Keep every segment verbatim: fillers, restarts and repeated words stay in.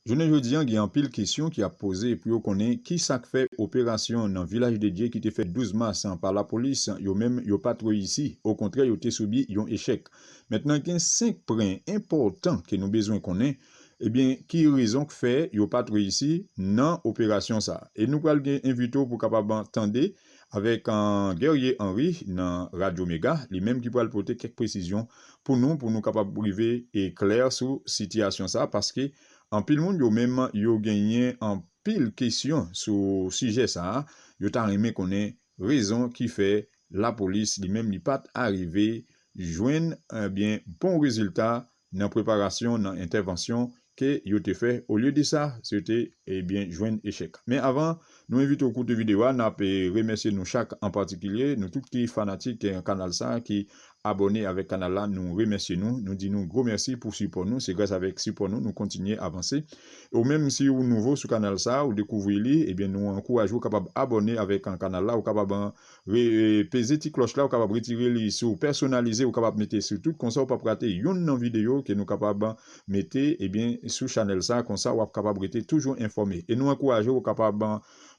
Jounen jodi a, gen anpil kesyon ki ap poze pou yo konnen ki sa k fè operasyon nan Vilaj de Dye ki te fèt douz mas pa lapolis, yo menm yo pa t reyisi. Okontrè, yo te sibi yon echèk. Mentnan, gen senk pwen enpòtan ke nou bezwen konnen, ebyen, ki rezon k fè yo pa t reyisi nan operasyon sa a. E nou pral gen envite w pou kapab tande avèk, an, Guerrier Henry nan Radyo Mega, li menm ki pral pote kèk presizyon pou nou, pou nou kapab rive e klè sou sitiyasyon sa a, paske anpil moun yo menm yo genyen anpil kesyon sou sijè sa a, yo ta renmen konnen rezon ki fè lapolis li menm li pa t arive jwenn, ebyen, bon rezilta nan preparasyon, nan entèvansyon ke yo te fè. Olye de sa, se te, ebyen, jwenn echèk. Men avan, nou envite w koute videyo a, n ap, eh, remèsye nou chak an patikilye, nou tout ki fanatik, eh, kanal sa, ki abòne avèk kanal la, nou remèsye nou, nou di nou gwo mèsi pou sipò nou, se gras avèk sipò nou, nou kontinye avanse. Ou menm si ou nouvo sou kanal sa, ou dekouvri li, ebyen, nou ankouraje w kapab abòne avèk, eh, kanal la, ou kapab, eh, re-, peze ti klòch la, ou kapab retire li sou pèsonalize, ou kapab mete sou tout, konsa ou p ap rate youn nan videyo ke nou kapab mete, ebyen, sou chanèl sa, konsa w ap kapab rete toujou enfòme. E nou ankouraje w kapab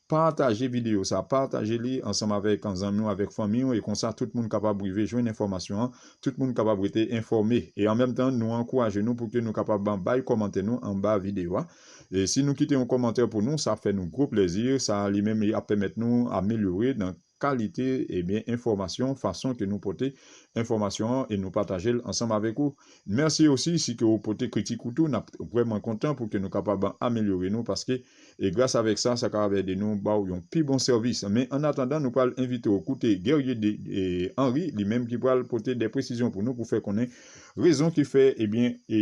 pataje videyo sa, pataje li ansanm avèk zanmi w, avèk fanmi w, e konsa tout moun kapab rive jwenn enfòmasyon an, tout moun kapab rete enfòme. E an menm tan, nou ankouraje nou pou ke nou kapab bay kòmantè nou anba videyo a. E si nou kite yon kòmantè pou nou, sa ap fè nou gwo plezi. Sa li menm, li ap pèmèt nou amelyore nan kalite, ebyen, enfòmasyon, fason ke nou pote enfòmasyon an e nou pataje l ansanm avèk ou. Mèsi osi si ke ou pote kritik ou tou, n ap vrèman kontan pou ke nou kapab amelyore nou, paske, e gras avèk sa, sa kapab ede nou ba w yon pi bon sèvis. Men an atandan, nou pral envite w koute Guerrier de, e, Henry, li menm ki pral pote de presizyon pou nou, pou fè konnen rezon ki fè, ebyen, e,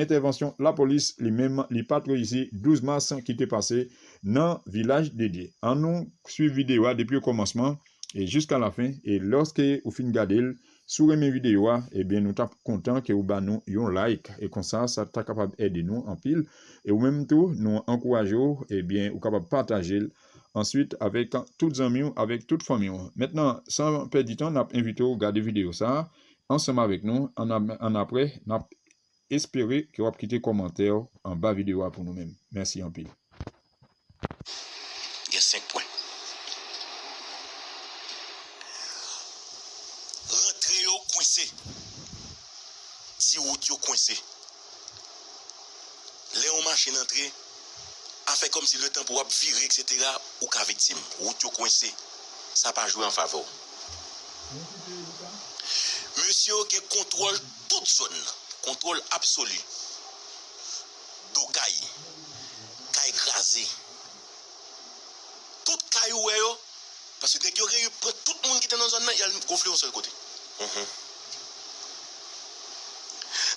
entèvansyon lapolis li menm, li pa t reyisi douz mas ki te pase nan Vilaj de Dye. Ann nou swiv videyo a depi okòmansman e jiska lafen. E lòske ou fin gade l, si w renmen videyo a, ebyen, nou t ap kontan ke ou ba nou yon like. E konsa, sa ta kapab ede nou anpil. E ou menm tou, nou ankouraje w, ebyen, ou kapab pataje l answit avèk tout zanmi w, avèk tout fanmi w. Mentnan, san pèdi tan, n ap envite w gade videyo sa a ansanm avèk nou. Ann ap-, ann apre, n ap espere ke w ap kite kòmantè w anba videyo a pou nou menm. Mèsi anpil. Gen senk pwen. Rantre yo kwense. Ti wout yo kwense. Lè yon machin antre, afè kòmsi letan pou w ap vire, etsetera, ou ka viktim. Wout yo kwense. Sa pa jwe an favè w. Mesye yo gen kontwòl tout zòn nan. Kontwòl absoli. Do kay. Kay kraze. Tout kay ou wè yo, paske nèg yo gen pran tout moun ki te nan zòn nan, y al gonfle yon sèl kote. Mhm.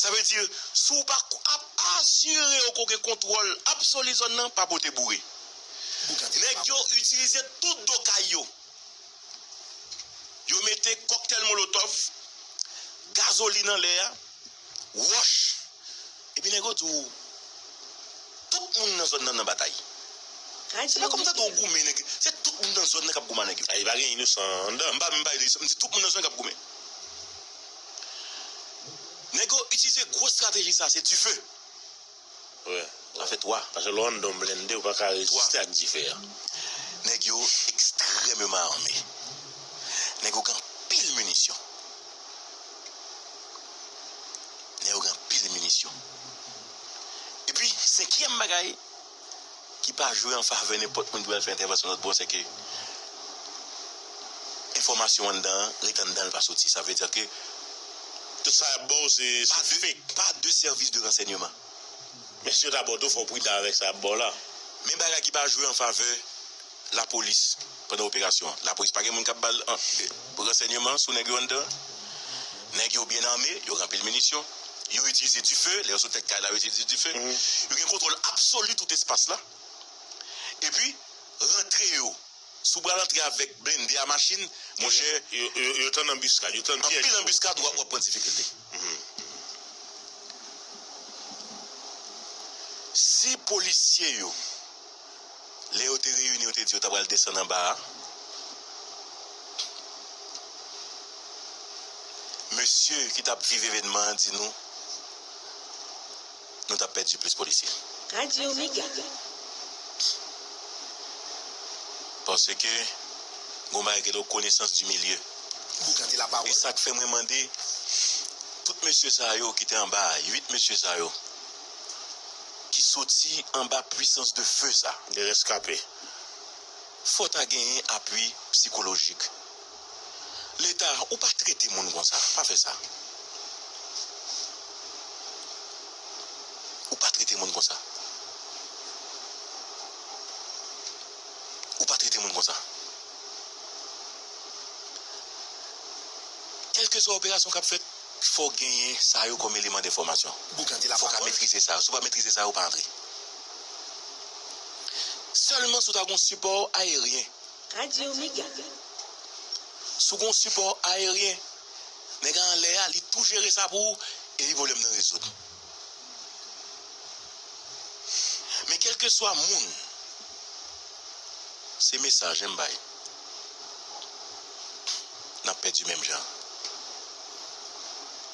Sa vle di, si w pa ap asire w ke w gen kontwòl absoli zòn nan, pa pote boure. Nèg yo itilize tout do kay yo. Yo mete kòktèl molotòv, gazolin anlè a, wòch. Epi nèg yo di w, tout moun nan zòn nan nan batay. Se pa kòm tande w goumen nèg. Se tout moun nan zòn nan k ap goumen ak nèg yo. Ay, pa gen inosan anndan. M pa menm pale de inosan, m di tout moun nan zòn k ap goumen. Nèg yo itilize gwo estrateji sa, se dife. Wi. Sa fè twa. Paske lè w anndan yon blende, ou pa ka reziste ak dife a. Nèg yo ekstrèmeman ame. Nèg yo gen anpil minisyon. Nèg yo gen anpil minisyon. Epi, senkyèm bagay ki pa jwe an favè nenpòt moun ki pral fè entèvansyon lòt bò, se ke enfòmasyon anndan an ret anndan, l pa soti. Sa vle di ke tout sa y ap ba w, se, se fake. Pa de sèvis de ransèyman. Men si yo ta ba w tou, fò w pridan avèk sa y ap ba w la. Men bagay ki pa jwe an favè lapolis pandan operasyon an. Lapolis pa gen moun k ap ba l, an, ransèyman sou nèg yo anndan. Nèg yo byen ame, yo gen anpil minisyon. Yo itilize dife, lè yo sou tèt kay la, yo itilize dife. Mhm. Yo gen kontwòl absoli tout espas la. Epi, rantre yo. Si w pral antre avèk blende a machin, monchè, yo, yo, yo tann anbiskad, yo tann pyèj. Anpil anbiskad, w ap, w ap pran difikilte. Mhm. Si polisye yo, lè yo te reyini, yo te di yo ta pral desann anba a, mesye ki t ap viv evènman an di nou, nou t ap pèdi plis polisye. Radyo Mega. Paske gon bagay ki rele konesans di milye. E sa k fè mwen mande tout mesye sa yo ki te anba a, uit mesye sa yo, ki soti anba pwisans de fe sa. De reskape. Fò ta genyen apui sikolojik. Leta, ou pa trete moun konsa. Pa fè sa. Ou pa trete moun konsa. Ou pa trete moun konsa. Kèlkeswa operasyon k ap fèt, fò genyen sa yo kòm eleman denfòmasyon. Fò ka metrize sa yo. Si w pa metrize sa yo, ou pa antre. Sèlman si w ta gon sipò ayeryen. Radyo Mega. Si w gon sipò ayeryen, nèg la anlè a, li tou jere sa pou ou, epi pwoblèm nan rezoud. Men kèlkeswa moun, se mesaj, en, m bay. N ap pèdi menm jan.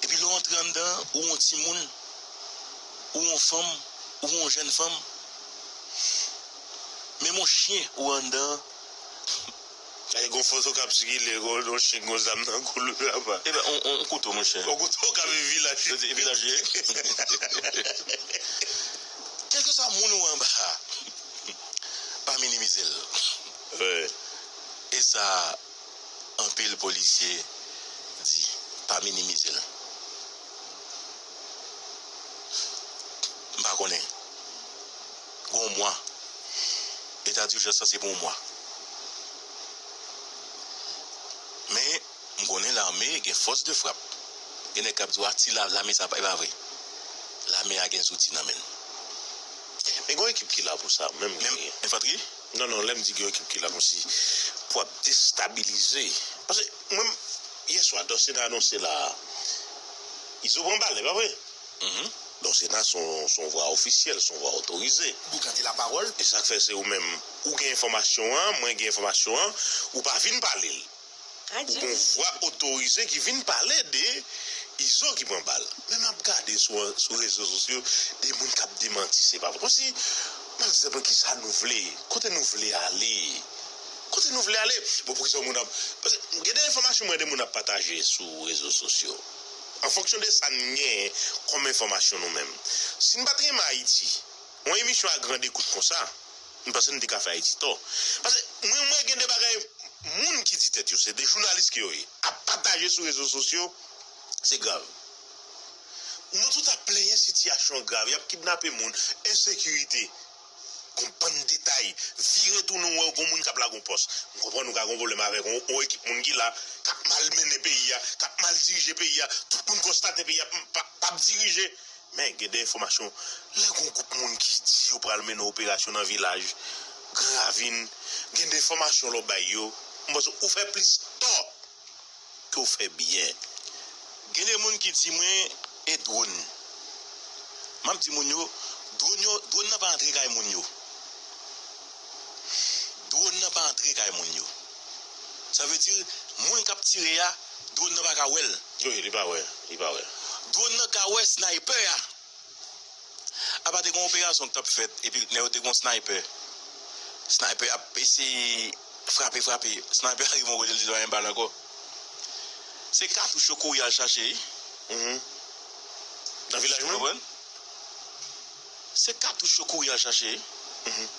Epi lè w antre anndan, ou yon timoun, ou yon fanm, ou yon jèn fanm, menm yon chen ou anndan, Ay, gon foto k ap sikile, gon, gon chen, gon zam nan kou l, papa. Ebyen, on, on kouto, monchè. On kouto k ap viv vilaj. Vilaj, wi. Kèlkeswa moun ou anba a, pa minimize l. Wi. E sa, anpil polisye di, pa minimize l. M pa konnen. Gon mwa. Eta dijans lan se pou yon mwa. Men, m konnen lame gen fòs de frap. Gen nèg k ap di w, "A, ti la, lame sa, e pa vre." Lame a gen zouti nan men l. Men gon ekip ki la pou sa, menm. Men enfantri? Non, non, lè m di gen ekip ki la konsi pou ap destabilize. Paske mwen, yè swa, Dòsena anonse la, Izo pran bal, e pa vre? Mhm. Dòsena se yon, se yon vwa ofisyèl, se yon vwa otorize. Boukante lapawòl. E sa k fè se ou menm, ou gen enfòmasyon an, mwen gen enfòmasyon an, ou pa vin pale l. Ou gon vwa otorize ki vin pale de Izo ki pran bal. Men m ap gade sou, sou rezo sosyo de moun k ap demanti, se pa vre. Konsi, m ap di, "Bon, kisa nou vle? Kote nou vle ale? Kote nou vle ale?" Bon, poukisa moun ap, paske gen de enfòmasyon mwen de moun ap pataje sou rezo sosyo. An fonksyon de sa n genyen kòm enfòmasyon nou menm. Si n pa t renmen Ayiti, yon emisyon a grande écoute konsa, m panse n te ka fè Ayiti tò. Paske mwen, mwen gen de bagay, moun ki di tèt yo se de jounalis ke yo ye, ap pataje sou rezo sosyo, se grav. Nou tout ap plenyen sitiyasyon grav, y ap kidnape moun, ensekirite, gon bann detay, vire tounen w wè gon moun k ap lage yon pòs. M konprann ou ka gon pwoblèm avèk yon, yon ekip moun ki la, k ap malmennen peyi a, k ap mal dirije peyi a, tout moun konstate peyi a p-, p-, p ap dirije. Men gen de enfòmasyon, lè gon gwoup moun ki di yo pral mennen operasyon nan vilaj Gran Ravin, gen de enfòmasyon lè w bay yo, m panse ou fè plis tò ke w fè byen. Gen de moun ki di mwen, e dwòn. M ap di moun yo, dwòn yo, dwòn nan pa antre kay moun yo. Dwòn nan pa antre kay moun yo. Sa vle di, moun k ap tire a, dwòn nan pa ka wè l. Wi, li pa wè, li pa wè. Dwòn nan ka wè sniper a. Apa te gen yon operasyon k t ap fèt, epi nèg yo te gen yon sniper. Sniper ap eseye frape, frape. Sniper a rive yon kote, li di pa gen bal ankò. Se katouch yo kouri al chache, wi. Mhm. Nan vilaj menm? Ou konprann? Se katouch yo kouri al chache, wi. Mhm.